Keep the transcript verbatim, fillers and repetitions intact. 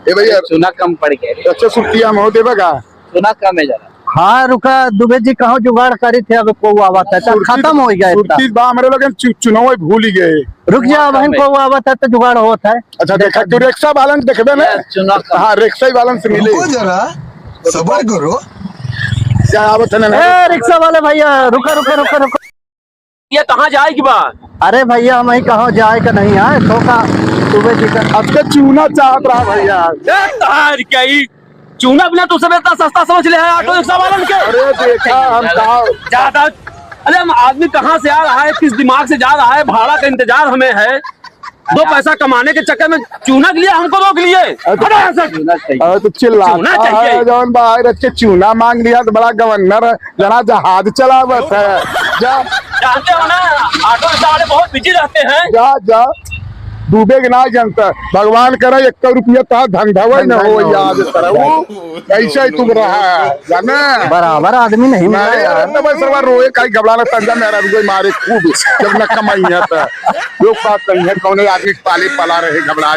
ए भैया। चूना कम पड़ गया रे। अच्छा, सुरतिया में हो देबा का? चूना कम है जरा। हाँ, रुका, दुबे जी, कहाँ जुगाड़ करी थे, अब को आवत है, तो सुरती, खत्म हो गया इतना। सुरती बा हमरे लगे, चु-, चुनाव भूल ही गए। रुक जा, चुनाव बहन, में। को आवत है, तो जुगाड़ होत है। अच्छा, देखा, तू रिक्शा वालन देखबे ना? ये चुनाव कम। हाँ, रिक्शा वालन से मिले। रुको जरा, सबर करो। क्या आवत है ना? ए, रिक्शा वाले भैया, रुका, रुका, रुका, रुका। ये कहाँ जाए के बा? अरे भैया, हम ही कहाँ जाए के नहीं आए, तो का सुबह जी का। अब तो चूना चाहत रहा भैया। ए, तार क्या ई चूना बिना तू सब इतना सस्ता समझ ले है ऑटो रिक्शा वालन के? अरे देखा, हम कहा ज्यादा। अरे हम आदमी कहाँ से आ रहा है, किस दिमाग से जा रहा है, भाड़ा का इंतजार हमें है। दो पैसा कमाने के चक्कर में चूना के लिए हमको रोक लिए। अरे तो अरे ऐसा चूना चाहिए। अरे तो चिल्लाता चूना चाहिए। है, जौन बाहर रख के चूना मांग लिया तो बड़ा गवर्नर जना जहाज चलावत है। जा। जानते हो ना, ऑटो रिक्शा वाले बहुत बिजी रहते हैं। जा, जा। डूबे के ना जानता। भगवान करे एक रुपया तो धंधा वही ना धंधा हो ना हो। याद तरह। वो ऐसा ही तुम रहा है, जाना? बराबर आदमी नहीं मिला अरे, यार। अरे, तब सरवा रोए काई घबड़ा ना तंजा मेरा रुए मारे खूब, जब न कमाई है तो। लोग बात नहीं है, कौन आदमी पाले पला रहे घबड़ा।